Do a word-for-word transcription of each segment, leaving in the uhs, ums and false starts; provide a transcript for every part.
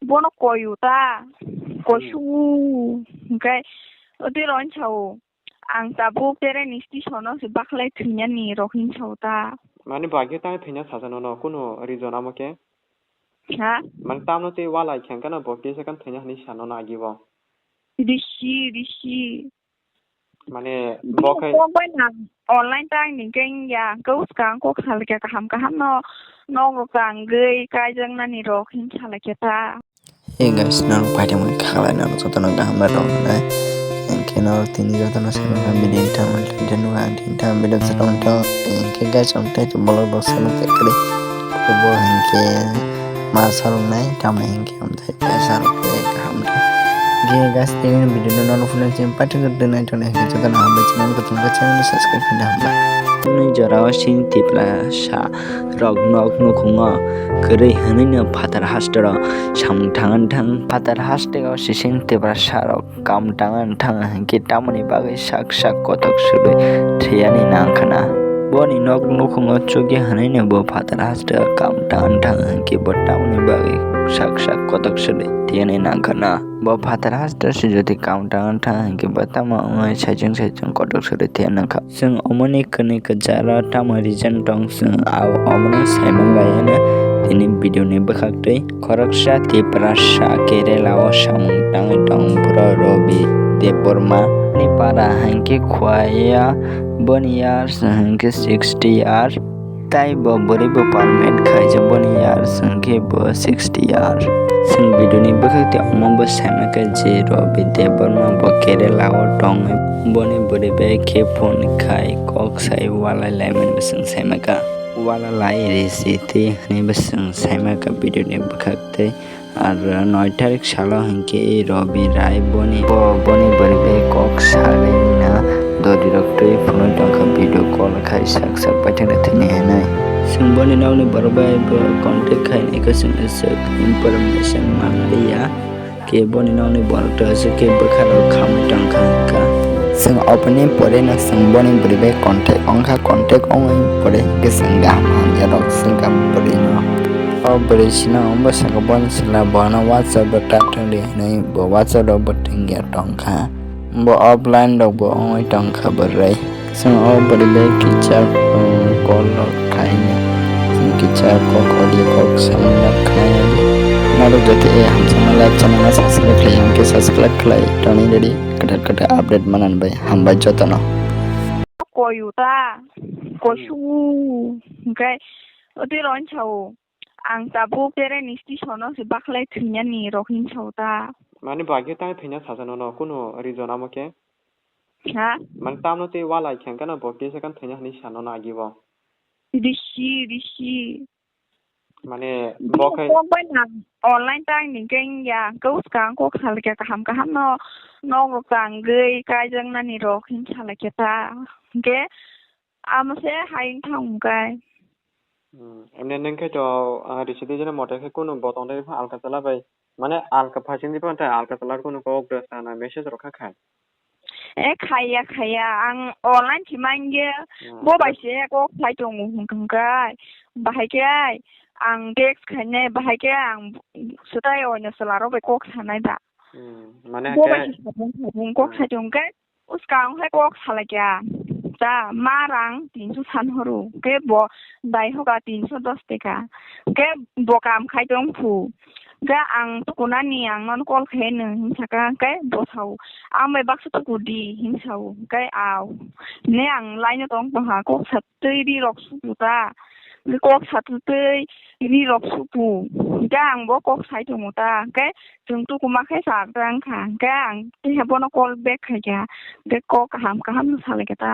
Bono koyu ta, koisu, hwnkhe, o twi roni sao, ang tabuk tere ni station o se bakhlai thwinani rok hin sao ta. Mani bagwi tang thwina saja nono, kunu reason amo khe? Ha? Mani tamno tei walai khe hwnkhe no bo kisa khe thwina hinwi sa nono agi bo. Risi, risi. Mane bo khai kok bai nang online ta ni keng ya, kau skang kok sal khe kaham kaham no, nok rok tang gei kai jang nani rok hin sala khe ta. Hey guys, norok paithago khalai norok jotono kaham bai rok hinai. Hwnkhe norok tini jotono saiman kha video tamo tini nuga ang tini tamo video se tongtho. Hwnkhe guys, ang tei vlog rok saiman tei kwrwi. Bo hwnkhe ma sarok nai tamo hwnkhe. Amthai kaisa rok khe kaham khe. Ge gas tini video no nono phunai chim paithak dwng nai tongnai hwnkhe jotono hambai channel kwthang khe channel subscribe khaina hambai. Nini jorao sini Tiprasa rok nok nukhungo kwrwi hwnwi no phatar hasteo samung thang thang phatar hasteo sising Tiprasa rok kam tang thang hwnkhe tamoni bagwi sak sak kotok sudwi thwiyani nangkhana. Boni nok nukhungo chukya hwnwi no bo phatar hasteo kam tang thang hwnkhe bo tamoni bagwi sak sak kotok sudwi thwiyani nangkhana. Bo phatar hasteo se jodi kam tang thang hwnkhe bo tamo wngwi saichung saichung kotok sudwi thwiya nangkha. Chwng omoni kwnwi kwcharo tamo reason tong chwng omono saimang laiyano tini video ni bwkhaktwi. Khoroksa Tiprasa Kerala o samung tangwi tong bwrwi Robi Debbarma ni para hwnkhe Khwaya, boni years hwnkhe sixty year. Tai bo bwrwi bo permanent khaijak, boni years hwnkhe bo sixty year. Chwng video ni bwkhak tei omo bo saimaka je Robi Debbarma bo Kerala o tongwi boni bwrwi bai khe phone khai kok sai walai laimani bo chwng saimaka. Wala lai risi twi hwnwi bo chwng saimaka video ni bwkhak tei. Ar noi tarik salo hwnkhe Robi Rai boni bo boni bwrwi bai kok sagwi na dori rok twi phunui tongkha video call khai sak sak paithakna thwini hinwi. Chwng boni nokni borok bai bo contact khai naikha chwng aswk information manliya. Khe boni nokni borok twi aswk khe bwkha rok khamwi tongkha hwnkha. Chwng oboni pore no chwng boni bwrwi bai contact wngkha, contact wngwi pore hwnkhe chwng kaham hamya rok chwng kaham bwrwi no. O bwrwi sino wngbo saka boni chwla bono WhatsApp o ta thwngdi hinwi bo WhatsApp o bo thwngya tongkha. Bo offline rok bo wngwi tongkha bwrwi. Chwng o bwrwi bai kisa, um, call rok khaini. Chwng kisa kok audio kok samung yak khaini. Norok joto e hamjakma live channel no subscribe khlai hwnkhe subscribe khlai tongni ready kwtal kwtal update manani bai hambai jotono. Koyu ta, koisu, hwnkhe, o twi roni sao. Ang tabuk tere ni station o se bakhlai thwinani rok hin sao ta. Mani bagwi tang thwina saja nono kunu reason amo khe? Ha? Mani tamno tei walai khe hwnkhe no bo kisa khe thwina hinwi sa nono agi bo. Risi, risi. Mane bo khai kok bai nang online ta ni keng ya, kau skang kok sal khe kaham kaham no, nok rok tang gei kai jang nani rok hin sala khe ta. Hwnkhe amo se hai wng thang kai. Hmm, emne nwng khe to, ah, risi di jene mote khe kunu bo tong dai pha alka chala bai. Mane alka phasing di pha ta alka chala kunu kok de sana message rok kha khai. E khaya khaya ang online si mangye. Hmm, bo bai se kok sai tongo hwnkhe kai. Bahai khe ang text khainai bahai khe ang swtai oino chwla rok bai kok sanai da. Hmm, mane bo bai se sabung sabung kok sai tong khe. Uskang hai kok salai kha. Ta ma rang tinso san horo. Ke bo dai hoka tinso dos teka. Ke bo kam khai tong phu. Ke ang tukuna ni ang non call khai no hin saka ke bo sao. Ang bai baksa tuku di hin sao. Ke au. Ne ang line tong tong ha kok sa twi ri rok su ta. Kok sa twi ri rok su tu. Ke ang bo kok sai tongo ta. Ke Chwng tukuma khe chak ta wngkha, hwnkhe ang tei bono call back khaikha, hwnkhe kok kaham kaham no salaikha ta.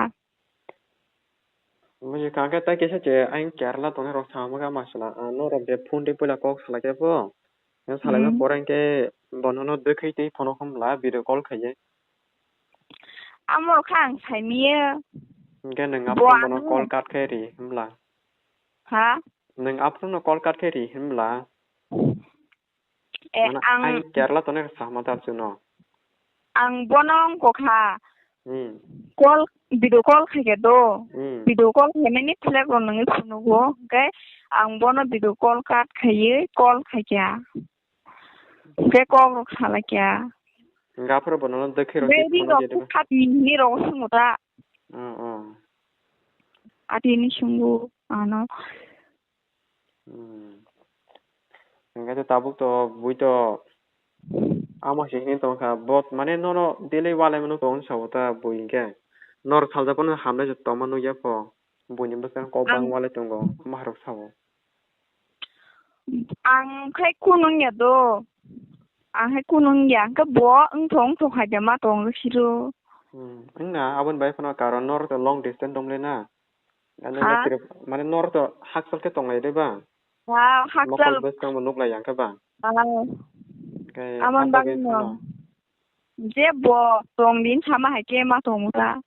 Buji kha khe tei kisa se ayang Kerala tongnai rok sama khe ama sala, ah, norok je phone tei puila kok salaikhe bo. Yang salaina Hmm. pore hwnkhe bonono dwkhai tei phone o khum la video call khaiye. Amo rok kha ang saimiya. Hwnkhe nwng Bo aphuru bono ano. call cut khe ri hwnbla. Ha? Nwng aphuru no call cut khe ri hwnbla. Eh, Mane ang, ayang Kerala tongnai rok sama ta chuno. Ang bono wngkha. Hmm. Call, video call khaikha do. Hmm. Video call khaimani flag rok nungwi phunugo. Hwnkhe ang bono video call cut khaiwi call khaikha. Khe kok rok salai kya. Gaphuru bo nono dekhe rok Be khe ri phone rok khe jedi. Khat ni ni rok sungo ta. Oh, oh. Ati ni sungo ano. Hmm. Hingke to tabuk to bui to amo se hini tongkha. Bot mane nono daily walai mano tong sa ta bui hingke. Nor salja pono hamle je tongma nugya pho. Buini bwskango kok bang Ang walai tongo, maharok sao. Ang khai kunung ya do. Ang khai kunung ya, hingke bo wngthok wngthok hai de ma tong siro. Hmm, wngna aboni bai phano karon nor to long distance tong le na. Ano Ha? Trip, mane nor to hakchal khe tong lai de ba? Ha, hakchal. Mokol bwskang bo nuk lai yang khe ba? Ah. Khe Amon aboni bagwi bagwi no. Phano. Je bo tong din sama hai khe ma tong ta.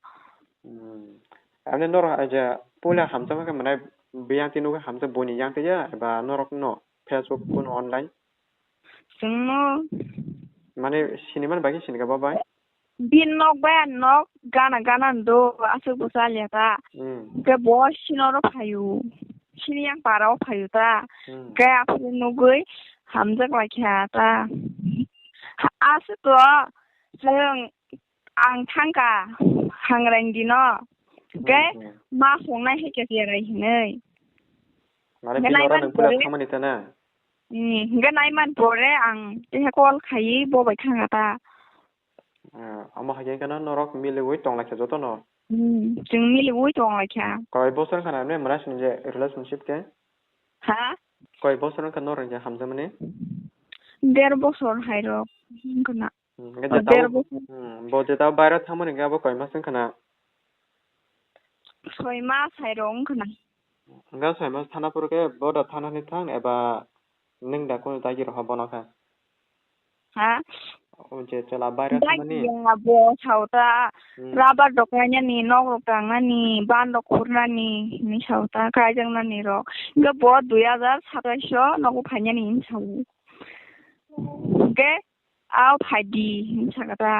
Hmm. Ani norok je puila hamjakma khe mwnai biyang twi nugwi hamjak buini yang twi ya eba norok no Facebook kuno online? Chwngno. Mane sinimani bagwi sinika bo bai? Bin nok bai ang nok gana gana do aswk bo chaliya ta. Hmm. Hwnkhe bo sinoro phaio. Sini yang parao phaio ta. Hmm. Hwnkhe aphuru nugwi hamjak laikha ta. Aswk to chwng Ang thangkha Hangraini dino. Hwnkhe Hmm, hmm. Ma songnai hai khe cherai hinwi. Mane Hwnkhe bini oro naiman nwng puila pore, thangmani ta na? Hmm, hwnkhe naiman pore ang teha call khaiwi bo bai thangkha ta. Ah, omo hai khe kheno norok miliwi tonglaikha jotono? Hmm, chwng miliwi tonglaikha. Koi bosor wngkha na nini mwnaisingni je relationship khe? Ha? Koi bosor wngkha norok je hamjakmani? Der bosor hai rok wngkha na. Hmm, hingke O, jeta der bo, bosor. Hmm, bo jeta bairo thangmani hingke abo koi mas wngkha na? Soi mas hai rok wngkha na. Hingke soi mas thana phuru khe bo da thanani thang eba nwng da kunu dagi roha bono kha? Ha? O je chwla bairo thangmani? Dagi ya bo sao ta Hmm. Rubber rok kainani, nok rok tangnani, ban rok khurnani hinwi sao ta kaijaknani rok. Hingke bo dui hajar satais o nogo phainani hinwi sao. Hingke Ao phaidi, hinwi sakha ta.